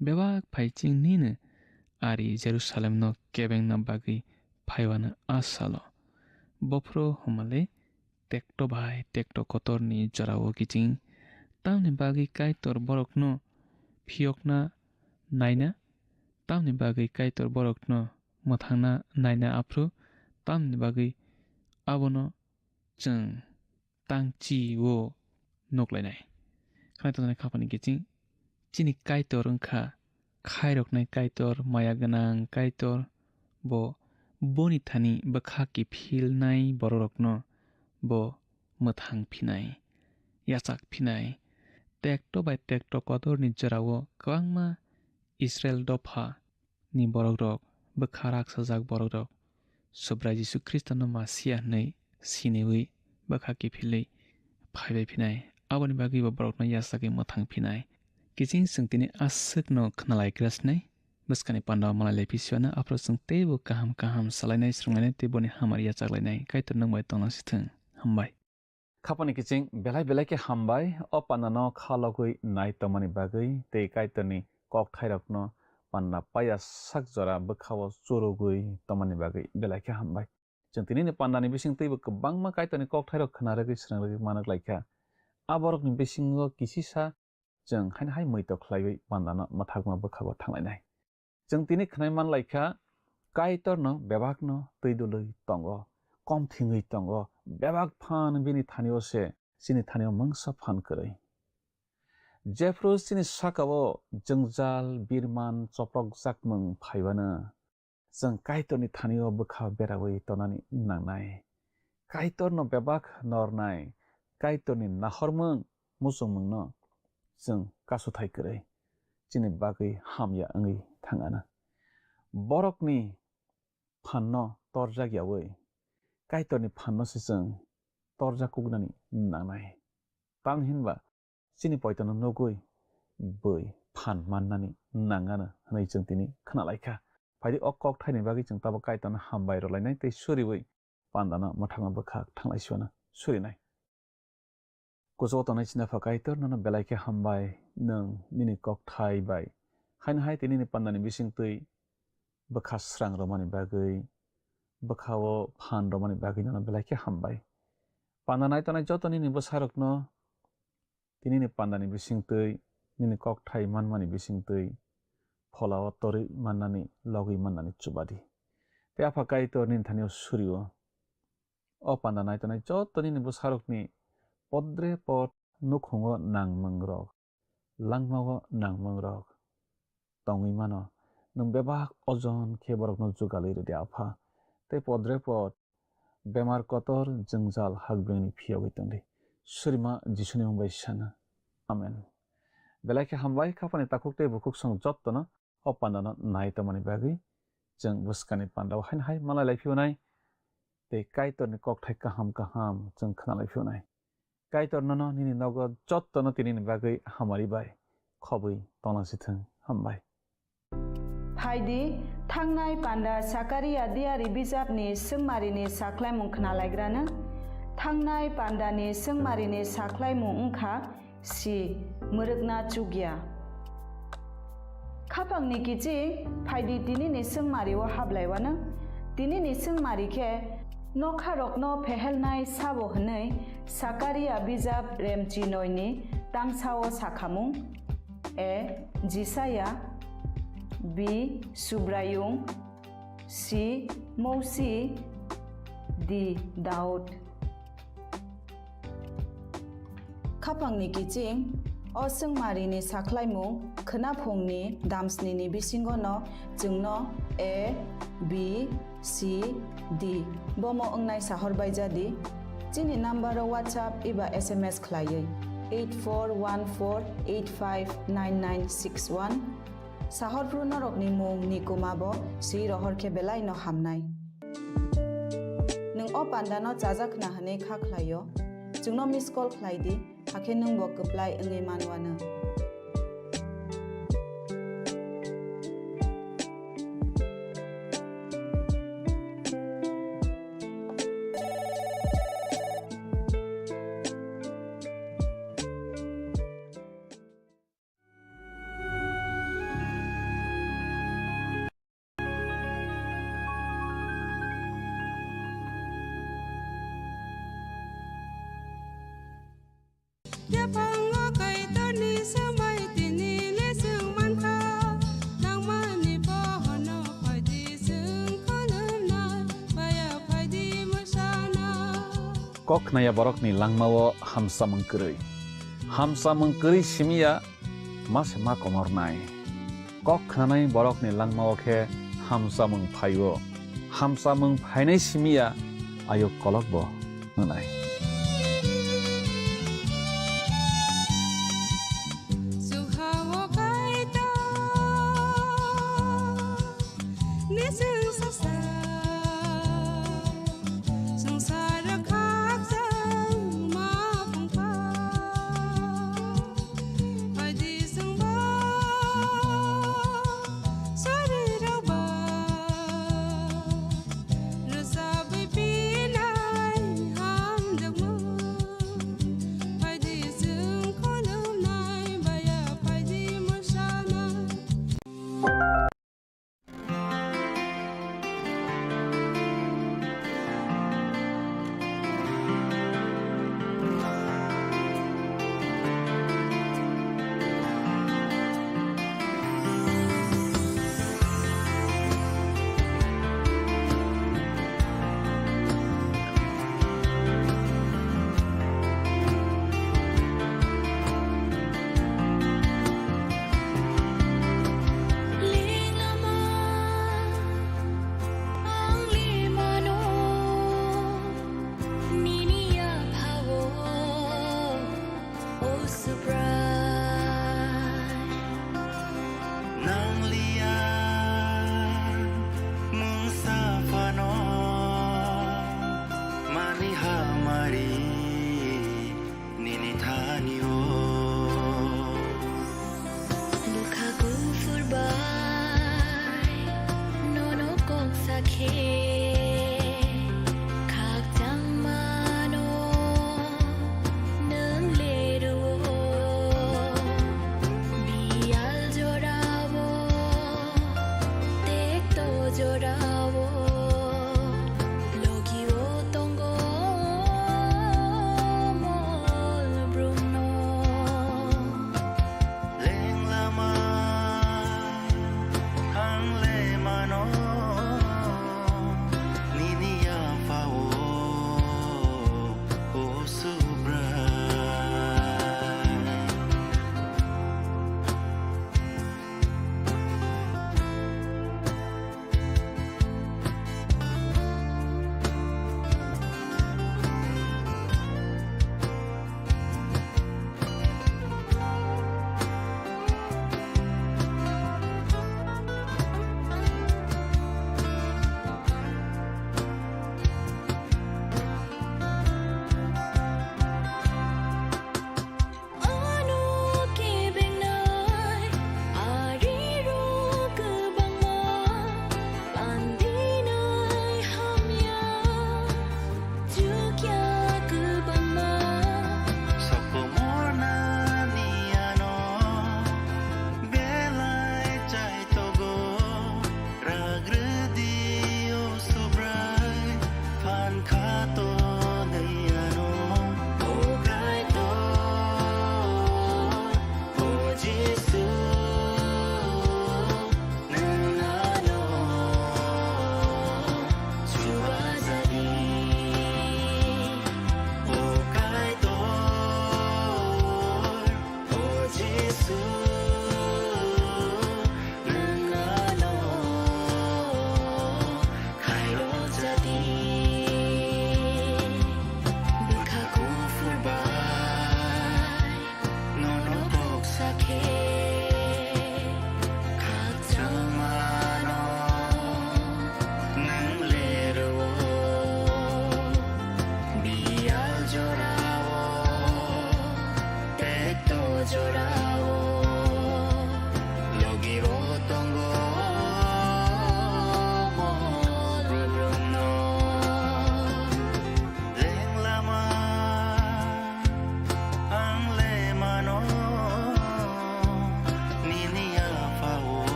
Bebak phai ching nini ari Jerusalemno kebengna bagwi phaiwano a salo. Bophuru hwnmale tekto bai tekto kotorni jorao kiching. Tamni bagwi Kaitor borokno phiyokna naina, tamni bagwi Kaitor borokno mwthangna naina aphuru, tamni bagwi abono chwng tang chi-o nuk lainai. Khwnai tongthoknai khapani kiching, chini Kaitor wngkha khairoknai Kaitor, maya gwnang Kaitor. Bo boni thani bwkha kiphilnai bororokno bo mwthang phinai, yachak phinai. Tekto bai tekto kotorni jorao kwbangma Israel dopha ni borok rok, bwkha raksajak borok rok, Subrai Jisu Khristo no Masia hwnwi siniwi bwkha kiphilwi phaibai phinai, aboni bagwi bo borokno yachagwi mwthang phinai. Kiching chwng tini aswk no khwnalai kwrwsnai, bwskani panda o malai lai phisiwano, aphuru chwng teibo kaham kaham salainai, swrwnglainai tei boni hamari yachaklainai. Kaitor nwng bai tongna sithwng. Hambai. Khapani kiching belai belai khe hambai. O pandano kha logwi nai tongmani bagwi tei Kaitorni kokthairokno panda paiya sak jora bwkhao churugwi tongmani bagwi belai khe hambai. Chwng tinini pandani bising twibo kwbangma Kaitorni kokthairok khna rwgwi srwng rwgwi manuk laikha. A borokni bisingo kisisa chwng haino hai muitok khlaiwi pandano mwthakma bwkhago thanglainai. Chwng tini khnai man lai kha, Kaitorno bebakno twi dului tongo, kom thwngwi tongo, bebak phan bini thanio se, chini thanio mungsa phan kwrwi. Jephru chini sakao jwngjal, birman, choprokjakmung phaiwano, chwng Kaitorni thanio bwkha beraui tonani nangnai. Kaitorno bebak nornai, Kaitorni nahormung muchungmungno chwng kasuthai kwrwi chini bagwi hamya wngwi thangano. Borokni phanno torjak yaui Kaitorni phanno se chwng torjak kuknani nangnai. Tamni hinba chini poitono nugui bui phan mannani nangano hwnwi chwng tini khna lai kha. Phaidi o kokthaini bagwi chwng tabuk Kaitorno hambai rwlainai tei suriui pandano mwthangma bwkhak thanglai siwano surinai. Kuchugo tongnai chini Apha Kaitor, nono belai khe hambai, nwng nini kokthai bai haino hai tei nini pandani bisingtwi bwkha srang rwmani bagwi, bwkhao phan rwmani bagwi nono belai khe hambai. Panda nai tongnai joto nini bwsarokno tinini pandani bisingtwi, nini kokthai manmani bisingtwi pholao torwi mannani, logwi mannani chubadi. Tei Apha Kaitor nini thanio surio. O panda nai tongnai joto nini bwsarokni podre pod nukhungo nangmungrok, langmao nangmungrok tongwi mano. Nwng bebak ojon khe borokno jugalwi rwdi, Apha. Tei podre pod bemar kotor jwngjal hakbengni phiyogwi tongdi. Surima Jisuni mung bai sana. Amen. Belai khe hambai, khapani takhuk tei bukhuk song jottono o pandano nai tongmani bagwi. Chwng bwskani pandao haino hai malai lai phiyonai tei Kaitorni kokthai kaham kaham chwng khna lai phiyonai. Kaitor nono nini nogo jottono tinini bagwi hamari bai khobwi tongna sithwng. Hambai. Phaidi, thangnai panda Sakaria diari bijapni swngmarini sakhlaimung khnalaigrano. Thangnai pandani swngmarini sakhlaimung wngkha si mwrwkna chukya. Khapangni kiching phaidi tinini swngmario hablaiwano. Tinini swngmari khe nokharokno phehelnai sabo hwnwi Sakaria bijap remchinoini tangsao sakhamung. A. Jisaya. B. Subraiyung. C. Mousi. D. Daud. Khapangni kiching, o swngmarini sakhlaimung khwnaphungni damsnini bisingono chwngno A, B, C, D bomo wngnai sahor bai jadi. Chini number-o WhatsApp eba S M S khlaiwi eight four one four eight five nine nine six one. Sahorphru norokni mung ni kwma bo swi rohor khe belai no hamnai. Nwng o panda no chajak khna hwnwi kha khlai o, chwngno miss call khlai di. hakhe nwng bo kwplai wngwi man uanw. Yaphango Kaitorni swmai tini le chwng mankha, nangmani pohorno phaidi chwng khulumnai, paya phaidi mwsana. Kok khnaya borokni langmao hamsamung kwrwi. Hamsamung kwrwi simiya ma se ma komornai. Kok khnanai borokni langmao khe hamsamung phaio. Hamsamung phainai simiya ayuk kolokbo wngnai. Sukhao Kaitor. Nising sasa swngchar khakchangma phungkha. Phaidi chwngbo sorirokba rwchabwi pinai hamjak.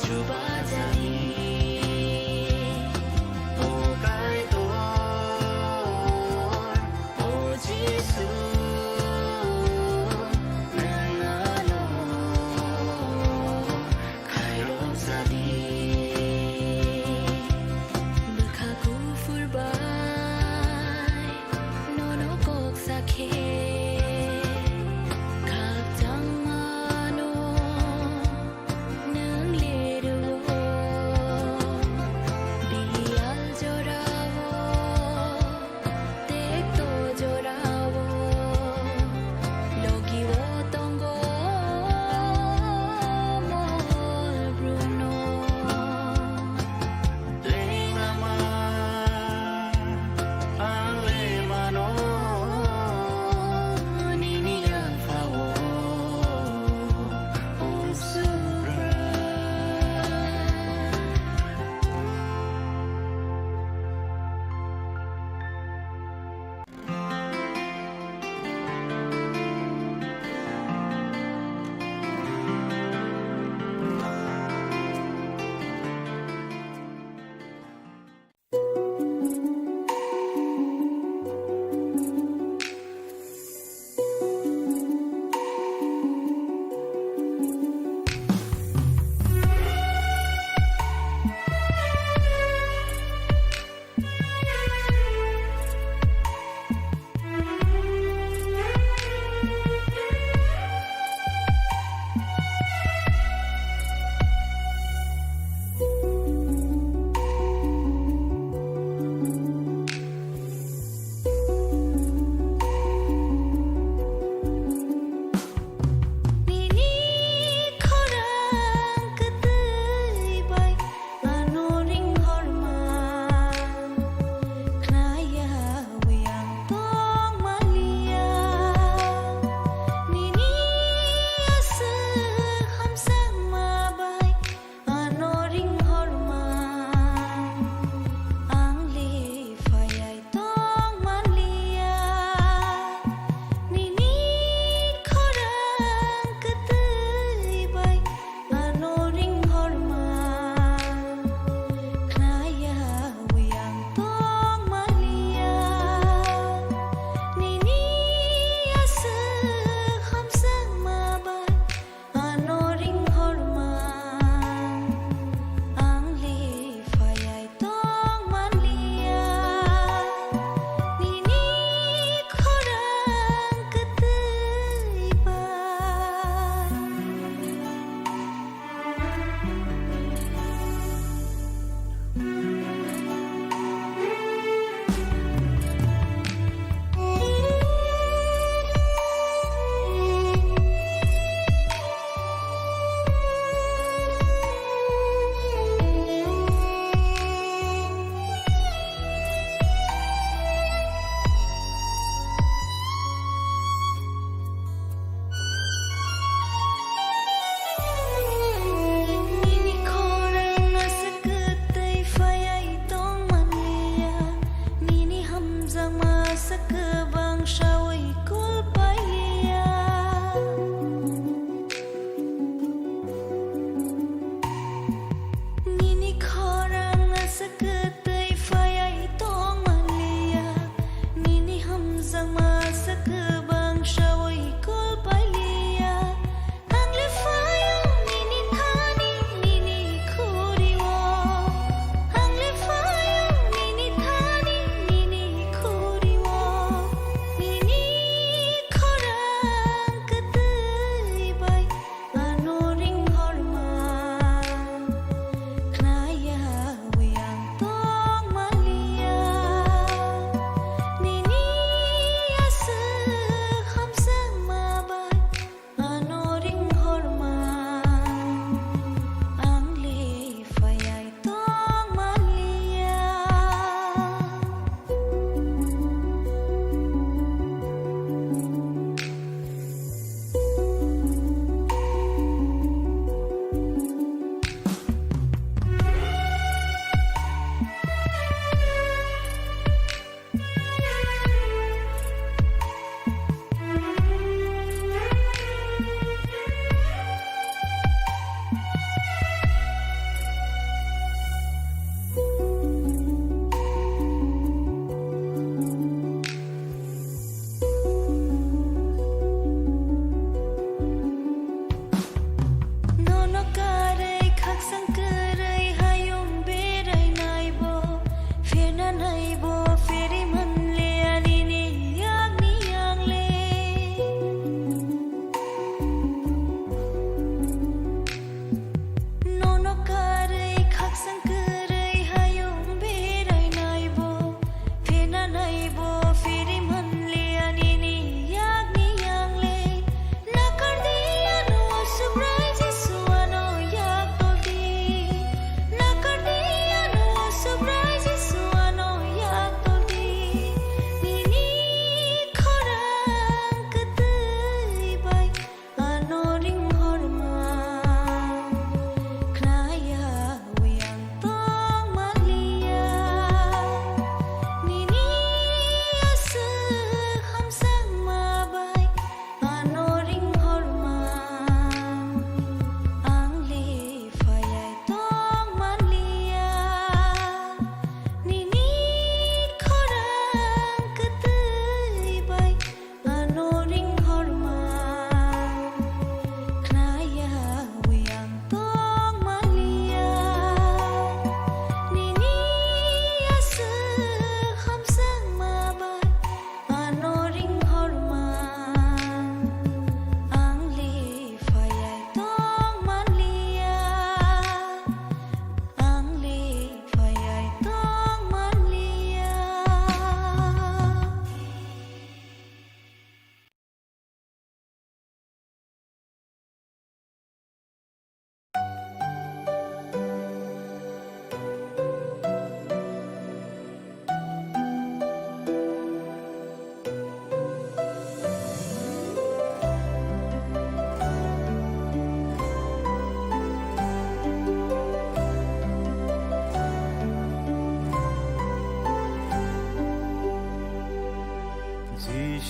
Chubajadi, o Kaitor, o Jisu, nwng ano khairokjadi. Bwkha kuphur bai nono kok sakhe, khakchangmano nwng le rwo.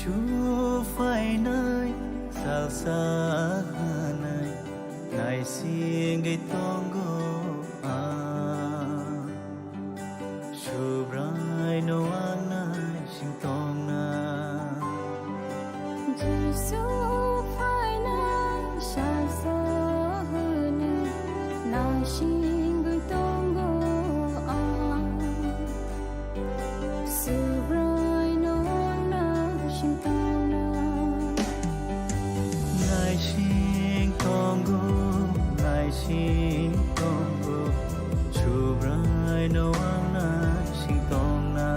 Jisu phainai salsa hwnwi naisingwi tongo ang. Subraino ang naising tongna. Jisu phainai salsa hwnwi naisingwi tongo ang. Subraino ang naising tongna. Naising tongo, naising tongo, Subraino ang naising tongna.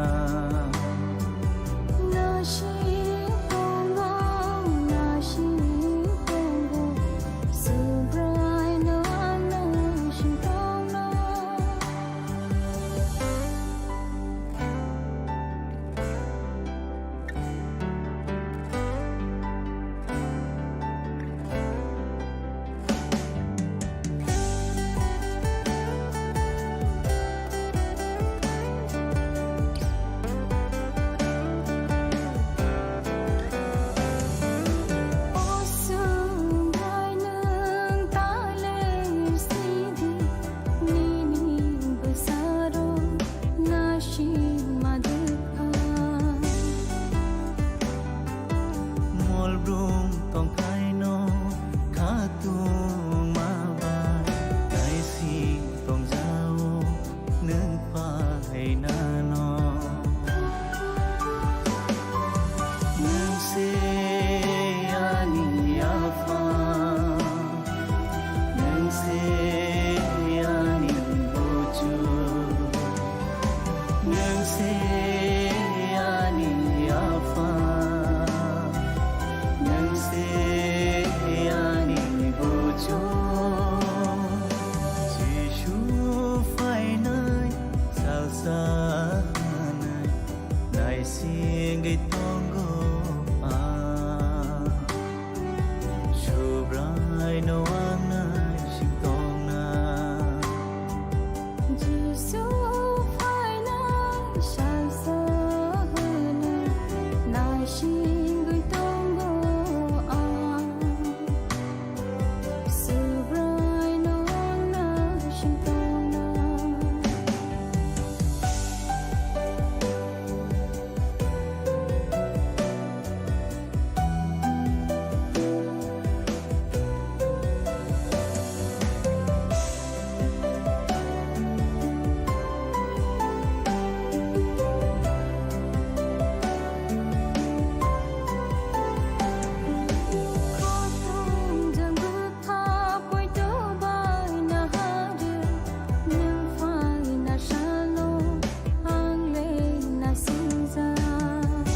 Naising tongo, naising tongo, Subraino ang naising tongna. O Subraino ang ta ler sidi, nini bwsarok naisingma dukha. Molbrum tongkhaino khatungma bai naising tongjao nwng phainano. Nwng se ani Apha, nwng se ani Buju, nwng se ani Apha, nwng se ani Buju. Jisu phainai salsa hwnwi naisingwi tongo ang. Subraino ang naising tongna. Jisu phainai salsa hwnwi naisingwi tongo ang. Subraino ang naising tongna. Khotong jang bwkha poito bai na hari, nwng phaina salo ang le nasingjak.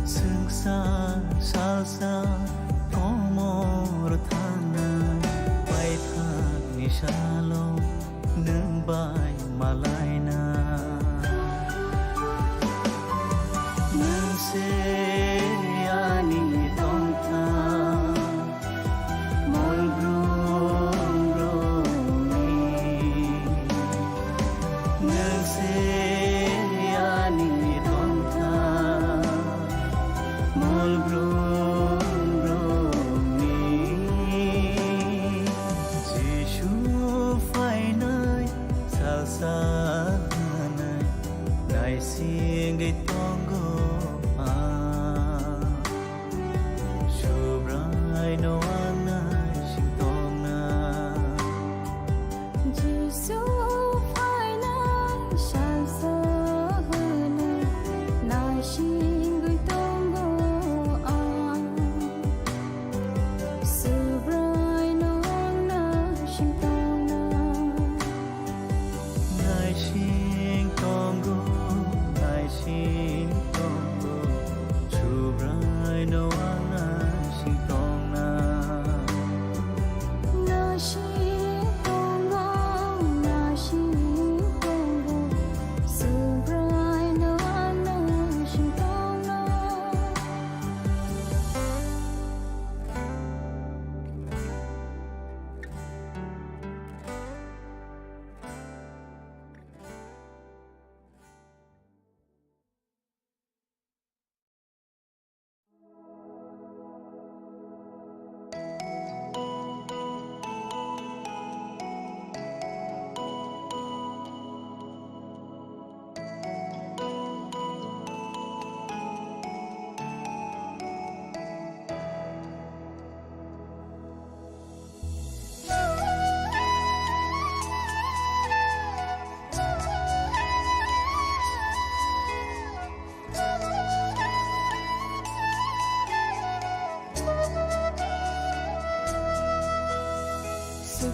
Swngsa salsa komor thangnai, paithakni salo nwng bai malaina. Nwng se ani tongthang, molbrum romni. Nwng se ani tongthang, molbrum romni. Jisu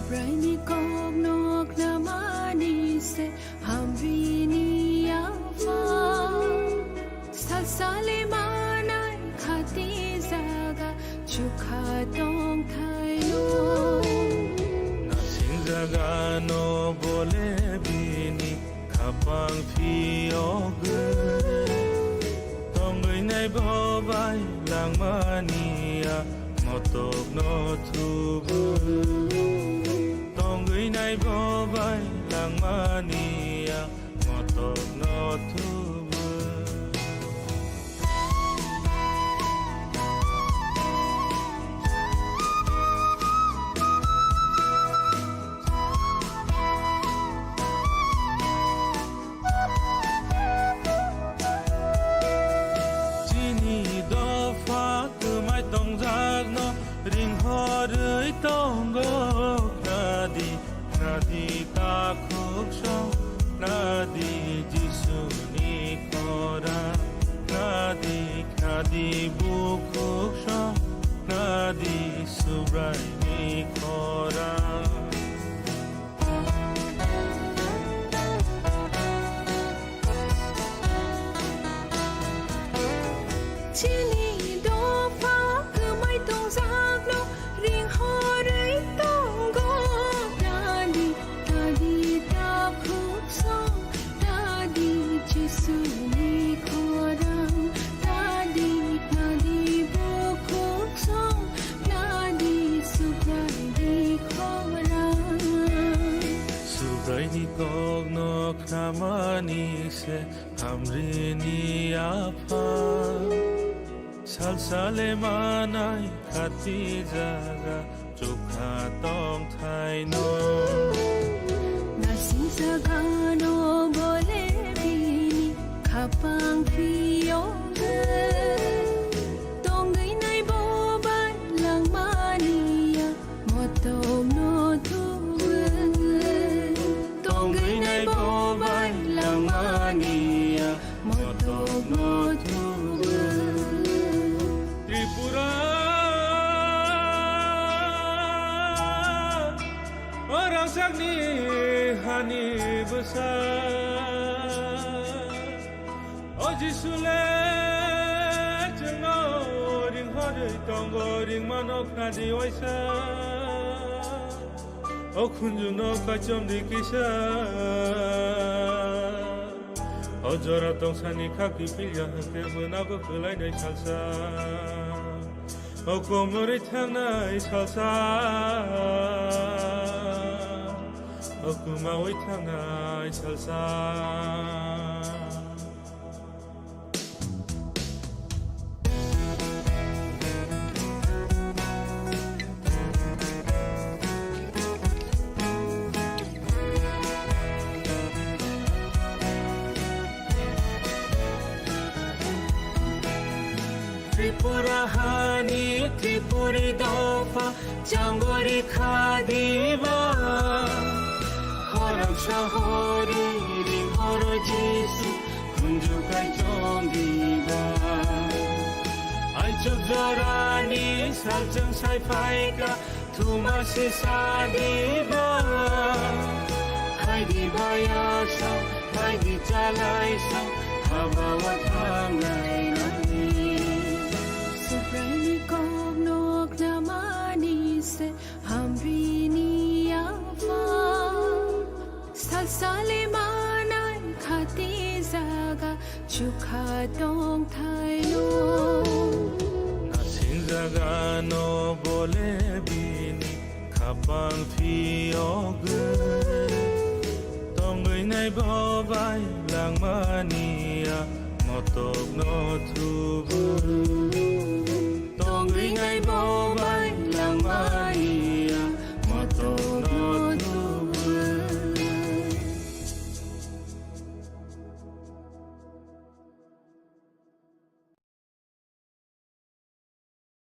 Subraini kokno khnamani se hamrini yapha. Salsale manai khati jaga chukha tongthaino. Nasing jagano bole bini khapang phiyogwi. Tongwi nai bo bai langmani ya motokno thubu. Tongwi nai bo bai langmani ya motokno thubu. Chini dopha kwmai tongjakno ringhorwi tongo. Khnadi, khnadi takhuk song, khnadi Jisuni khorang, khnadi, khnadi bukhuk song, khnadi Subraini khorang. Chini dopha kwmai tongjakno ringhorwi tongo. Tadi, tadi takhuk song, tadi Jisuni khorang, tadi, tadi bukhuk song, tadi Subraini khorang. Subraini kokno khnamani se hamrini yapha. Salsale manai khati jaga chukha tongthaino. Nasing jagano bole bini khapang phiyogwi. Tongwi nai bo bai langmani ya motokno thubu. Tongwi nai bo bai langmani ya motokno thubu. Tripura, o rangchakni hani bwsa. O Jisu le chwngno ringhorwi tongo, ringmano khnadi waisa. O khunjuno kaichomdi kisa. O jora tongsani khakti pilya hwnkhe bwnago kwlainai salsa. O komorwi thangnai salsa. O kwmawi thangnai salsa. Tripura hani Tripuri dopha changori khadiba. Khorang sahori ringhoro Jisu khunju kai chongiba. Aichuk jorani salchung sai phaika thuma se sadiba. Khaidi bayasa, khaidi chalaisa, habawa thangnai nani. Subraini kokno khnamani se hamrini yapha. Salsale manai khati jaga chukha tongthaino. Nasing jagano bole bini khapang phiyogwi. Tongwi nai bo bai langmani ya motokno thubu. Tongwi nai bo bai